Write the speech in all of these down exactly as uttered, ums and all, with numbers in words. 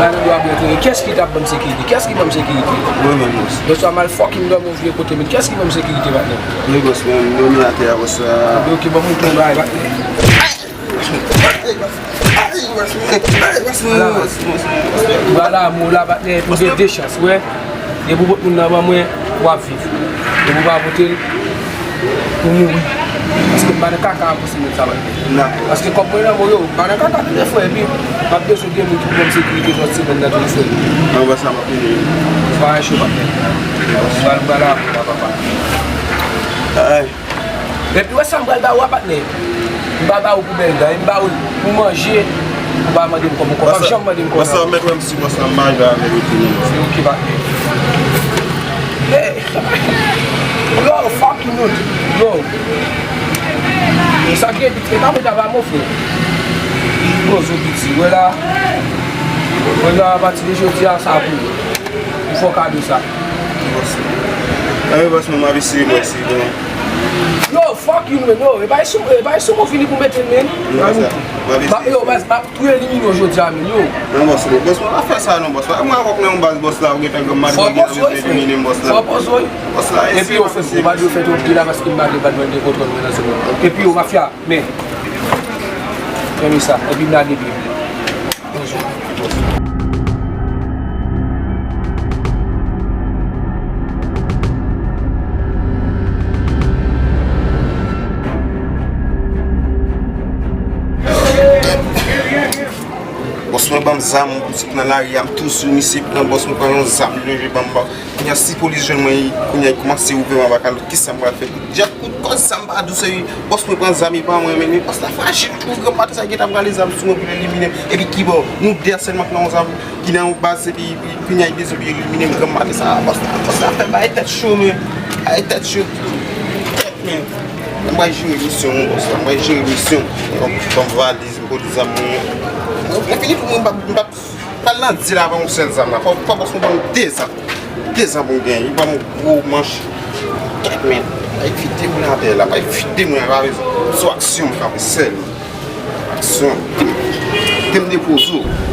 Ba nan dwa bwè kleren. Kiyès ki t ap ban m sekirite? Kiyès ki ban m sekirite? Mwen menm, bòs. Bòs la, m al fucking dòmi yon vye kote, men kiyès ki ban m sekirite, patnè? Wi, bòs, mwen, m dòmi atè a, bòs la. Ebyen, oke, ban m montre yon bagay, patnè. Ay, bòs. Ay, bòs, mwen. Ay, bòs, mwen. Ala, bòs, bòs, bòs. Ala, mwen la, patnè, pou gen de chans, wè. Depi w pot moun nan ban mwen, w ap viv. Depi w pa pote l, ou mouri. Paske m pa nan kaka a pou se moun sa, man. Dakò. Paske kòb mwen nan men w yo, m pa nan kaka tande frè, epi m ap bezwen gen moun ki pou ban m sekirite lòt semèn nan tou, frè. Nan wè sa m ap vini. Se pa yon cho, patnè. M pral, m pral la, papa. Ay. Epi wè sa m pral ba ou a, patnè. M pa ba ou pou bèl dan, m ba ou l pou manje, ou pa mande m kòb ankò, w p ap janm mande m kòb ankò. Bòs la, mèt wè m si bòs la, m pa jwe avè l epi non. Se oke, patnè. Hey! Yo, fucking hood. Yo. E sa k gen, e pa mwen ta ba mwen, frè. Yo, zo piti, wè la. Wè la, apati de jodi a, sa pou ou. M fè w kado sa. Bòs. Anben, bòs, mwen, m ap eseye, mwen, eseye, bon. Yo, fuck you, man, yo. E bay sou, e bay sou mwen fini pou mete l, man. Non, bòs, m ap eseye. Yo, baz, m ap tou elimine w jodi a, man, yo. Non, bòs, bòs, bòs, mwen pa fè sa, non, bòs. Mwen avè w nan yon baz, bòs la, ou gentan granm madanm, ou bezwen elimine m, bòs la. Fò w poze w, frè. Fò w poze w. Bòs la, eseye. Epi yo, frè, ou pa dwe fè twòp de la, paske m pa gen bad mind de kontwòl mwen nan zòn nan. Epi yo, mafya, men. Renmen sa. Epi m lage pye m. Bòs mwen ban m zam, m sot nan lari a, m tou sou misye, pran bòs mwen pran yon zam, li leve ban m ba. Kounye a, si polis jwenn mwen, kounye a, li kòmanse ouvè m anba kalòt, kisa m pral fè? Kout djab, kout kòz, sa m pa dous, epi bòs mwen pran zam, e pa mwen, men, men bòs la frajil, twò granm maten sa, gentan pral zam sou mwen pou l elimine m. Epi kibò, nou de a sèlman k nan yon zam, ki nan yon baz, epi, epi kounye a, li bezwen pou l elimine m, granm maten sa, bòs la, bòs la fè bagay tèt cho, men, bagay tèt cho, tèt, men. M pral jere misyon, bòs la, m pral jere misyon. Ban m valiz, m pote zam mwen. Mwen fini pou mwen, m p ap, m p ap Pral nan di la avè yon sèl zam la. Fò, fò bòs mwen ban m de zam. De zam pou m genyen. Li ban m yon gwo manch. Kèt men. Pa evite moun atè la. Pa evite moun atè la. Sou aksyon m frape sèl. Aksyon. Te m depoze w.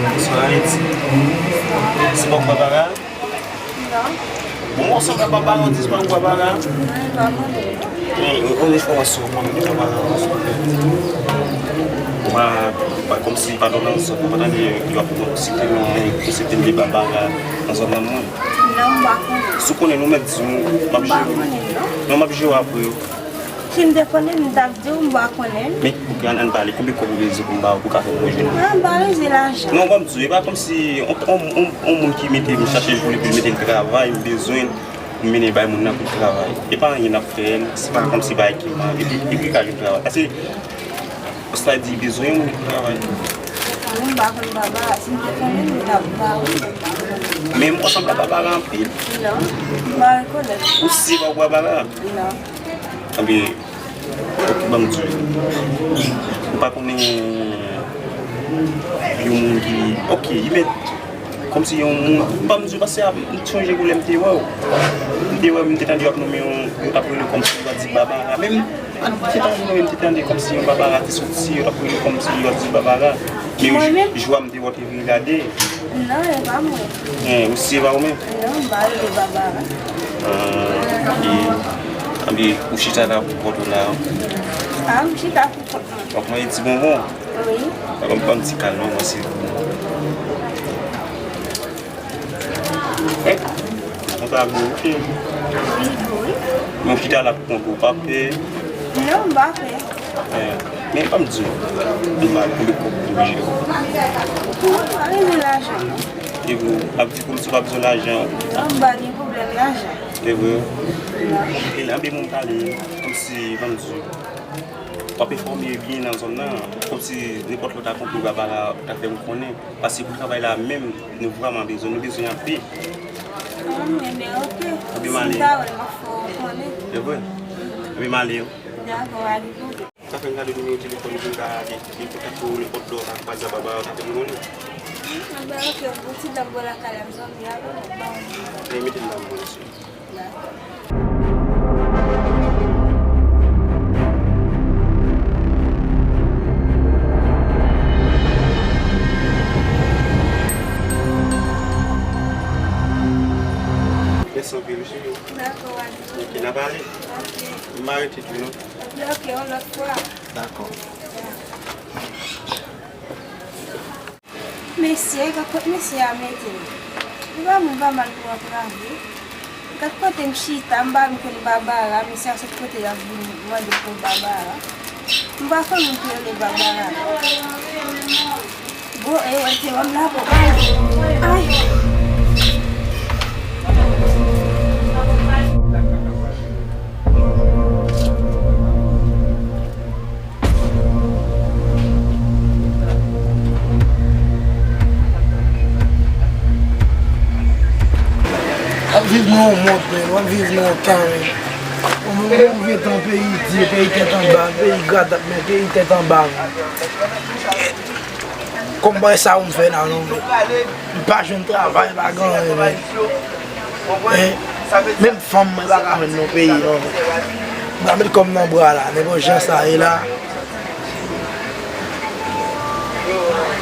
Bonswa, Ayiti. Se pa w k Babara? Non. Bon, w sanble ak Babara, w di se pa w k Babara? Non, e pa mwen menm. Men, yon enfòmasyon mwen menm de Babara. Mwen, mwen kòmsi pa nan zòn nan, mwen pa tande yo ap site non, site de Babara nan zòn nan, mwen. Non, m pa konnen. Si w konnen, nou mèt di m, m ap jere. M pa konnen, non. Non, m ap jere apre. Si m te konnen, m t ap di w, m pa konnen. Men, ok, ann, ann pale. Konbyen kòb ou bezwen pou m ba ou, pou w ka fè pou mwen jwenn? Non, m pa bezwen lajan. Non, ban m di w, e pa kòmsi on, on, on, on moun ki mete m chache jou li pou l mete m travay, m bezwen pou m mennen bay moun nan pou l travay. E pa anyen n ap fè, se pa kòmsi bagay ki mal, epi, epi ka jwenn travay. Paske, sa di bezwen yon moun pou travay. Mwen, m pa konn Babara, si m te konnen, m t ap ba ou. Men, ou sanble ak Babara anpil. Non, m pa rekonèt. Ou si pa w Babara? Non. Anben, ok, ban m di w. Ou pa konnen yon moun ki, ok, li mèt, kòmsi yon moun, ban m di w, paske m sonje kou lè m te wè w. M te wè w, m te tande yo ap nonmen yon, yo t ap rele kòmsi yo t ap di Babara. Men m, m te tande, m te tande kòmsi yon Babara te soti, yo t ap rele kòmsi yo t ap di Babara. Men jou a m te wè w te vin gade. Non, e pa mwen. Hein, ou si e pa ou menm? Non, m pa rele Babara. Ah, ok. Anben, ou chita la pou kont ou la? Ah, m chita pou kont mwen. W ap manje ti bonbon? Wi. Ban m, ban m ti kal non, mwen se. Hein? Konsa gwo, ok. Wi, wi. Men ou chita la pou kont ou, pa pè? Non, m pa pè. Eh, men ban m di w, m pa konn konbyen kòb ou bezwen. Non, m pa bezwen lajan, non. E w ap viv kòmsi w pa bezwen lajan. An, m pa gen pwoblèm lajan. Se vre? Wi. E la, anben moun pale, kòmsi, ban m di, w ap enfòme byen nan zòn nan, kòmsi nenpòt lè w ta kontre Babara, ou ta fè m konnen. Paske pou travay la menm, nou vrèman bezwen, nou bezwen anpil. An, enben, oke. Anben, m ale. Si m ta wè l, m ap fè w konnen. Se vre? Anben, m ale. Dakò, pa gen pwoblèm. Sa fè m gade nimewo telefòn ou pou m ka gen, gen kontak pou ou nenpòt lè w ta kwaze ak Babara, ou ta fè m konnen. Anben, oke, bon, ti dam bò lakay la, m zanmi avè l, m ap ba w nimewo. Mete m nan mwen, mesye. Dakò. Mèsi anpil, wi, cheri. Dakò, Adi. Oke, n a pale. Oke. M pa rete tou, non. Oke, oke, yon lòt fwa. Dakò. Mesye, gad kot mesye a mete m. Li pa moun pa mal pou antrave. Gad kote m chita, m pa menm konn Babara, mesye a sot kote l ap vin mande pou Babara. M pa konn moun ki rele Babara. Bon, e wè se wè m la pou. Ay! W ap viv nan yon mond, men, w ap viv nan yon tan, men. Yon moun rive tan peyi di, peyi tèt anba, peyi gad ap men, peyi tèt anba, men. Kòm bagay sa yo m fè la non, men. M pa jwenn travay, pa gen anyen, men. Hein? Menm fanm mwen pa ka jwenn nan peyi non, men. M pa met kò m nan bra la, nenpòt jan sa ye la.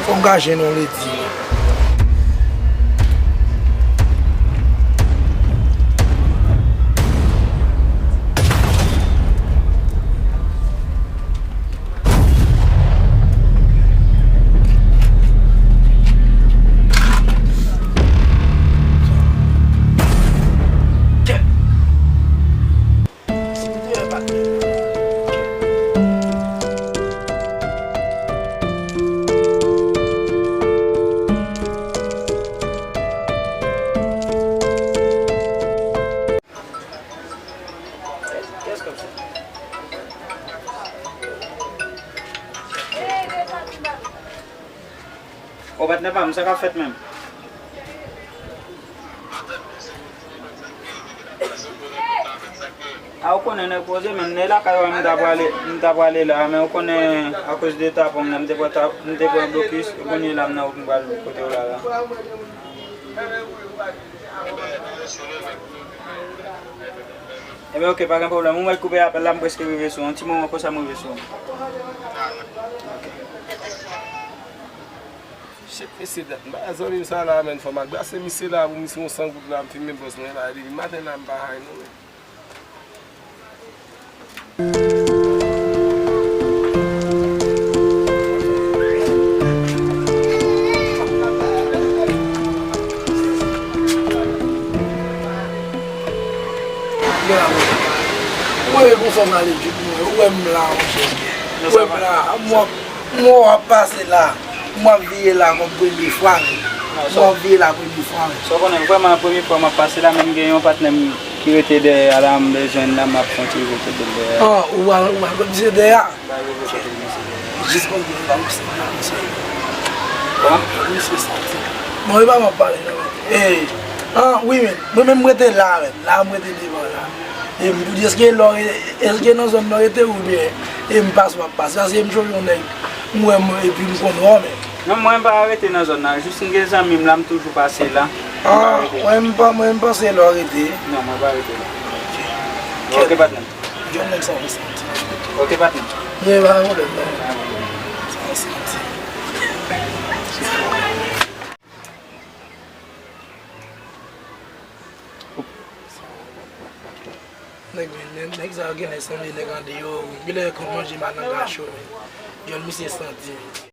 Fò m ka jwenn yon ledi. O patnè pa m, sa k ap fèt menm? A, ou konnen nèg poze, men nèg lakay ou a, m ta prale, m ta prale la, men ou konnen akoz de tapon m nan, m te pran ta-, m te pran blokis, e kounye la m nan wout m pral kote w la la. Ebyen, oke, pa gen pwoblèm. Ou mèt koupe apèl la, m prèske rive sou ou. Yon ti moman konsa, m rive sou ou. Oke. Shit, mesye, dat m pa zanmi m sa la, menn, fò m agrese misye la, pou misye yon san goud la, m filme bòs mwen la, depi maten la, m pa hay non, menn. Ou wè gon fanm ale djoup mwen, ou wè m la, monchè. Ou wè m la, m wè, m wè w ap pase la, m ap vire la kòm premye fwa, menn. M ap vire la premye fwa, menn. Sa w konnen, vrèman, premye fwa m ap pase la, men m gen yon patnè m ki rete dèyè a la, m bezwen l la, m ap fè yon ti rive kote l dèyè a. Ah, ou al, ou al kot misye dèyè a? M pa rive kote misye dèyè a. Jis konn di m pa misye, pa misye. Kòman? Misye santi. Bon, e pa m ap pale, non, men. Ey, ah, wi, men. Mwen menm, m rete la, men. La, m rete devan la. E m pou di, èske lè w re-, èske nan zòn nan w rete oubyen e m pase w ap pase? Paske m chonje yon nèg, m wè m, epi m konn wè w, men. Non, mwen m pa rete nan zòn nan. Jis m gen zanmi m la, m toujou pase la. Ah, mwen m pa, mwen m panse lè w rete. Non, mwen pa rete la. Ok. Ok, patnè. Jwenn nèg sa w santi. Ok, patnè. Mwen pa gen pwoblèm, non. Sa w santi. Nèg, men, nèg, nèg sa yo genlè sanble nèg andeyò, wi. Genlè konn manje malanga cho, men. Jwenn misye santi, men.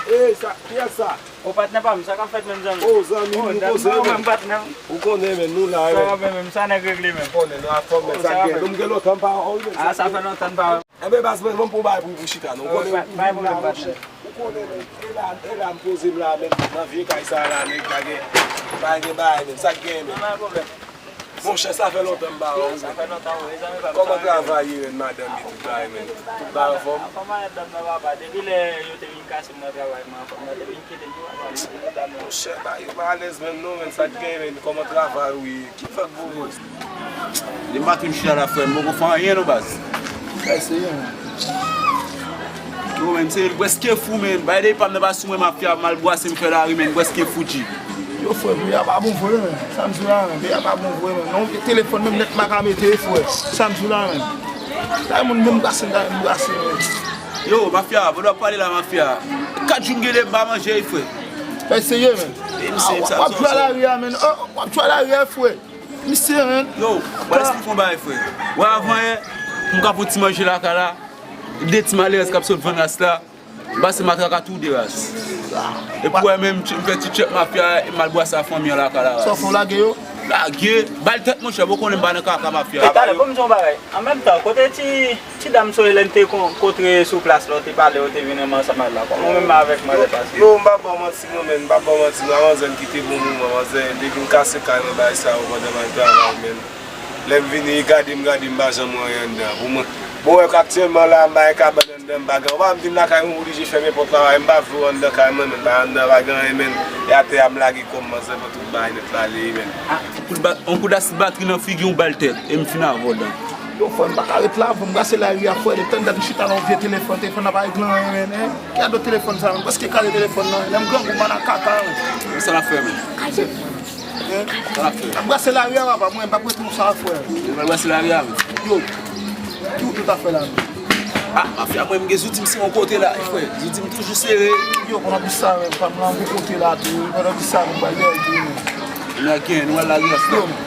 Ey, sa, kiyès sa? O, patnè pa m, sa k ap fèt menm, zanmi? O, zanmi, nou koze, men. Ou konnen, men, nou la, men. Sa va menm, sa nèg regle menm. Ou konnen, nou anfòm, men, sa gen. Nou gen lontan m pa wè w, men. A, sa fè lontan m pa wè w. Enben, baz, mwen, mwen pou bay pou, pou chita, non. Ou konnen, pa, pa gen pwoblèm, patnè. Konnen, men, e la, e la m poze m la, men, nan vye kay sa la, nèg pa gen, pa gen bagay, men, sa k gen, men? Monchè, sa fè lontan m pa wè w, men. Kòman travay ye, men, madanm, e tout bagay, men? Tout bagay anfòm? Kòman madanm nan, papa? Depi lè yo te vin kase m nan travay, mwen anfòm. Mwen te vin kite m tou, papa, mwen te vin dam nan. Monchè, bagay yo pa alèz menm non, men, sa k gen, men? Kòman travay ou ye? Ki fè k voye? Depi maten m chita la, frè m, m poko fè anyen non, baz. Eseye, men. Yo, men, se, m prèske fou, men. Bay de pa m nan pa sou mwen, mafya, m al bwase, m fè lari, men, m prèske fou, G. Yo, frè, peyi a pa bon vre, men. Sa m di w la, men. Peyi a pa bon vre, men. Non, telefòn menm nèt m pa ka mete, frè. Sa m di w la, men. Sa moun menm brase, m brase, men. Yo, mafya, pandan w ap pale la, mafya. Kat jou m gen de m pa manje, frè. Eseye, men. E, misye, w ap jwe a lari a, men. Oh, w ap jwe a lari a, frè. Misye, men. Yo, w al esplike yon bagay, frè. Wè, avan yè, m ka pran ti manje lakay la. De ti malerèz k ap sot vann ras la. M pase matraka tou de ras. Epi wè menm, m fè ti tchèk mafya, e m al bwase a fanmi an lakay la ras. Sa w fè, w lage yo? Lage, bal tèt, monchè, bon konnen m pa nan kaka mafya. E talè, bon, m di yon bagay. An menm tan, kote ti, ti dam Soylen te kontre sou plas la, w te pale, w te vin renmen ansanm ak la. Kòman w menm avèk manzè pase? Yo, m p ap ba w manti non, men, m p ap ba w manti non, a manzè m kite bon moman, manzè depi m kase kay mwen bagay sa yo pandan m al travay, men. Lè m vini, gade m, gade m, pa janm wè anyen anndan. Pou mwen, bon, wè aktyèlman la, m pa gen kabann anndan, m pa gen, ou pa m vin lakay mwen, m oblije fèmen pòt la, m pa vle w anndan kay mwen, men, pa anndan, pa gen anyen, men. E atè a, m lage kò m, manzè, pran tout bagay nèt la, ale, men. Ah, yon kout ba-, yon kout asid batri nan figi w, bal tèt, e m fin avè w, dan. Yo, frè, m pa ka ret la, frè, m brase lari a, frè, depi tann dat m chita nan yon vye telefòn, telefòn nan pa regle anyen, men, hein. Ki ado telefòn sa, men, prèske kale telefòn nan, lè m grangou, m pa nan kaka, men. Sa l ap fè, men? Hein? Sa l ap fè? Ap brase lari a, papa, mwen, m p ap ret konsa, frè. Ou pral brase lari a, men? Yo, ki wout ou ta fè la, men? Ah, mafya, mwen, m gen zouti m sere yon kote la, frè. Zouti m toujou sere. Yo, pandan plis sa, men, pa m nan yon kote la, tou. Pandan plis sa, men, m pral dèyè l tou, men. Nèg gen, nou al lari a, frè. Yo, men.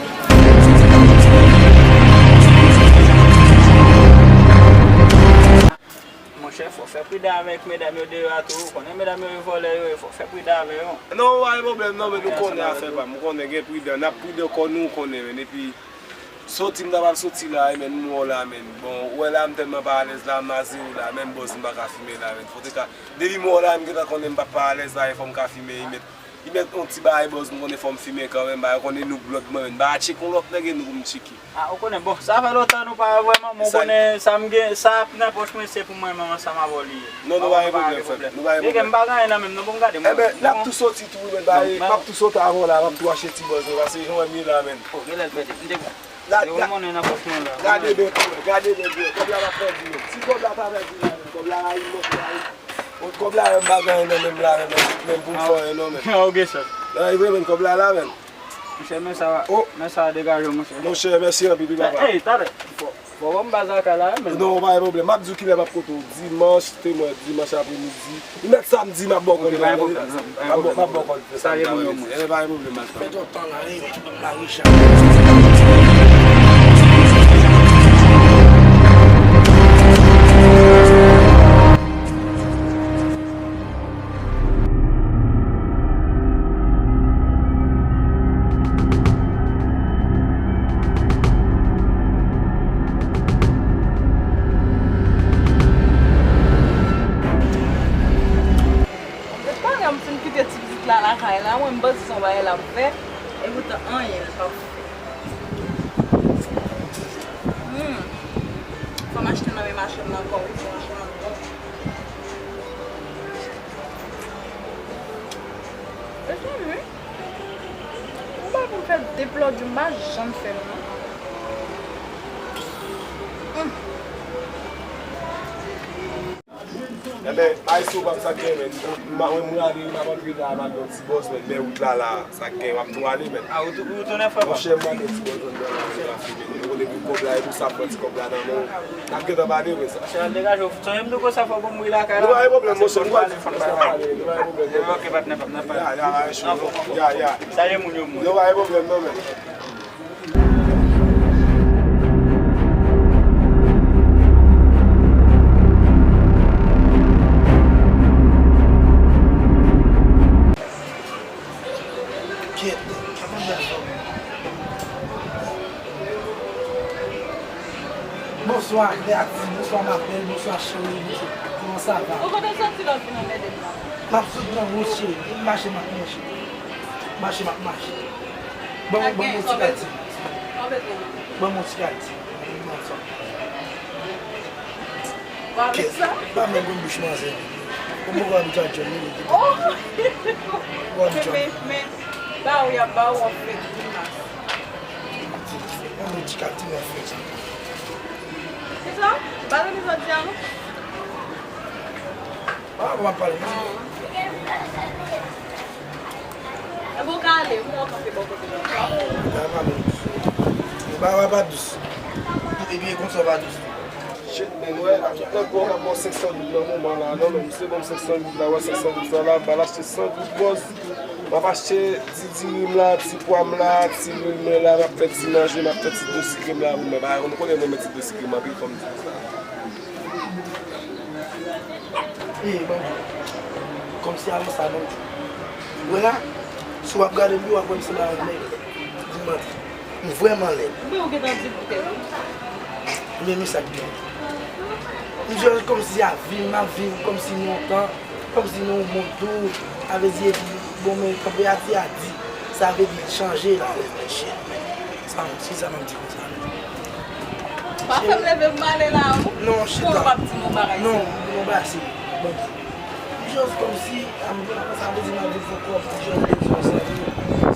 Monchè, fò fè pridan avèk medam yo deyò a tou. Ou konnen medam yo, yo vòlè yo ye, fò fè pridan avè yo. Non, pa gen pwoblèm, non, men nou konnen afè pa m. Ou konnen gen pridan, n ap pridan kò nou, ou konnen, men. Epi, soti m ta pral soti la, men, m wè w la, men. Bon, ou wè la, m tèlman pa alèz la, m a zewo la, menm bòz m pa ka fimen la, men. Fò te ka, depi m wè w la, m gentan konnen m p ap pa alèz la, e fò m ka fimen, e mèt. Li mèt yon ti bagay bòz, m konnen fò m fimen kanmenm, bagay konnen nou blòd mwen menm, m pa ka tcheke yon lòt nèg e nou pou m tcheke. Ah, ou konnen, bon, sa fè lontan nou pa wè vrèman, men ou konnen sa m gen, sa ap nan pòch mwen, se pou mwen menm ansanm avè w li ye. Non, nou pa gen pwoblèm, frè m. Nou pa gen pwoblèm. M pa gen anyen nan men m non, bon, gade mwen. Enben, n ap tou soti tou, men, m ap tou soti avè w la, m ap tou achte ti bòz mwen, paske jan w wè m ye la, men. Oh, genlè l pèdi. M te, m te wè monnen nan pòch mwen la. Gade byen tou, gade byen tou. Kòb la pa pèdi, men. Si kòb la pa pèdi la, men, kòb la rayi m, kòb la rayi m. Bon, kòb la, men, m pa gen anyen nan men m la, men, men pou m fè anyen non, men. Ah, ou gen chans. Nan, e vre, men, kòb la la, men. Monchè, men sa, men sa degaje w, monchè. Monchè, mèsi anpil, wi, papa. Ey, talè, fò, fò w ban m baz lakay la, men. Non, pa gen pwoblèm. M ap di w kilè m ap kote w. Dimanch, te mwen, dimanch apremidi. Li mèt samdi, m ap ba w kòd la. M ap ba w, m ap ba w kòd samdi. Sa gen moun yo, monchè. E, pa gen pwoblèm, m ap fè. Pèdi yon tan la, wi, men. Mwen pa gen, m fin kite ti pitit la lakay la, mwen m panse se yon bagay l ap fè, epoutan anyen l p ap fè. Hmm. Fò m achte nan men machann nan ankò, wi, franchman. Mezanmi, yon bagay pou m fè deplòd yo, m pa janm fè l, non. Hmm. Enben, Ayisyen, w p ap sa k gen, men. M, mwen, m rale, m ap antre la, m al nan ti bòz, men, men wout la, la, sa k gen, w ap tou ale, men. A, ou tou, ou tounen, frè pa m? Monchè, m rale ti bòz anndan la, men, m ap fimen. Ou konnen pou kòb la, e pou sa, pran ti kòb la nan men w. N ap gentan pale, men, sa. Monchè, al degaje w. Sonje m tou konsa, fò pou m ri lakay la. Nou pa gen pwoblèm, monchè, nou pral, nou pral pale, nou pa gen pwoblèm, non. Ok, patnè, patnè, patnè. Ya, ya, ya, ya. Salye moun yo, moun. Nou pa gen pwoblèm, non, men. Kyèt, sa pa bèl fò. Bonswa, Kreatif. Bonswa, ma belle. Bonswa, chérie. Bonswa. Kòman sa va? Ou kote w soti la w vin anmède m la? M ap sot nan wout, cheri. M mache, m ap mache. Mache, m ap mache. Ban m, ban m yon ti kalti. Ban m yon ti kalti. Kèt, pa menm konn bouch manzè. Ou poko abitye ak John, wi. Oh! Ou abitye. Men, men, men, ba ou y ap ba ou, w ap fè grimas. Ban m yon ti kalti, m ap fè sa. Kisa? Ou pa tande sa w di a, non? Ah, w ap pale. Enben, w ka ale, mwen w kanpe bò kote mwen. Sa pa dous. Ba, ba, pa dous. Epi, e konsa, pa dous. Shit, men, wè, a tout lè, bon, m ap ba w senk san goud nan moman la, non, men, misye ban m senk san goud la, wè, senk san goud sa la, m al achte san goud bòz. M ap achte ti diri m la, ti pwa m la, ti lwil mwen la, m ap fè ti manje, m ap fè ti dlo sikre m la pou mwen. Paske ou konnen mwen renmen ti dlo sikre m anpil, fò m di w sa. E, ban m di w. Kòmsi avan sa, ban m di w. Wè la, si w ap gade m, w ap wè m sanble ak yon nèg. Di m manti. M vrèman lèd. Men ou gentan di pou tèt ou. Men, men sa k byen. M jis kòmsi ap viv, m ap viv kòmsi lontan, kòmsi nan yon mond tou. Sa vle di, epi, bon, men, tanperati a di, sa vle di chanje la, men, men, shit, men. Sa, se sa m ap di konsa, men. Pa fè m leve m ale la, ou? Non, chita. Pou w p ap di m yon bagay serye. Non, yon bagay serye. Bon, jis kòmsi, sa vle di m ap viv ankò, jis bezwen zanmi.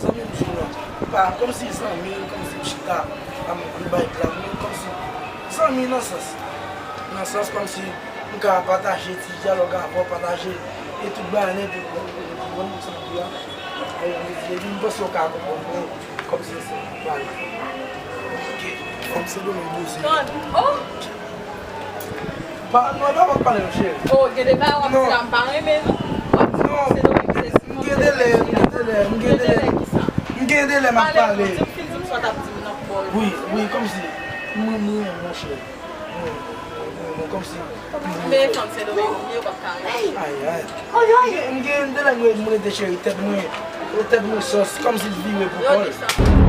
Zanmi m sou la. Pa, kòmsi zanmi, kòmsi m chita, m, m bay blag, men kòmsi zanmi nan sans, nan sans kòmsi m ka pataje ti dyalòg avè w, pataje e tout bagay nèt, ou konprann sa m di a? Epi m panse w ka konprann mwen, kòmsi se bagay. Ok, fanm Sendomeng poze. Tann, oh! Pa, non, e pa w ap pale non, cheri. Oh, gen de bagay w ap di la, m pa renmen, non. W ap di non, Sendomeng se si, m gen de lè, m gen de lè, m gen de lè. M gen de lè m ap pale. Di m fin di m sa w t ap di m nan kò. Wi, wi, kòmsi. M, m, monchè. Mwen, mwen, mwen, kòmsi. Men fanm Sendomeng, yo p ap ka renmen. Ay, ay. M gen, m gen de lè mwen, mwen rete cheri, tèt mwen, tèt mwen sòs, kòmsi l vire pou kò l.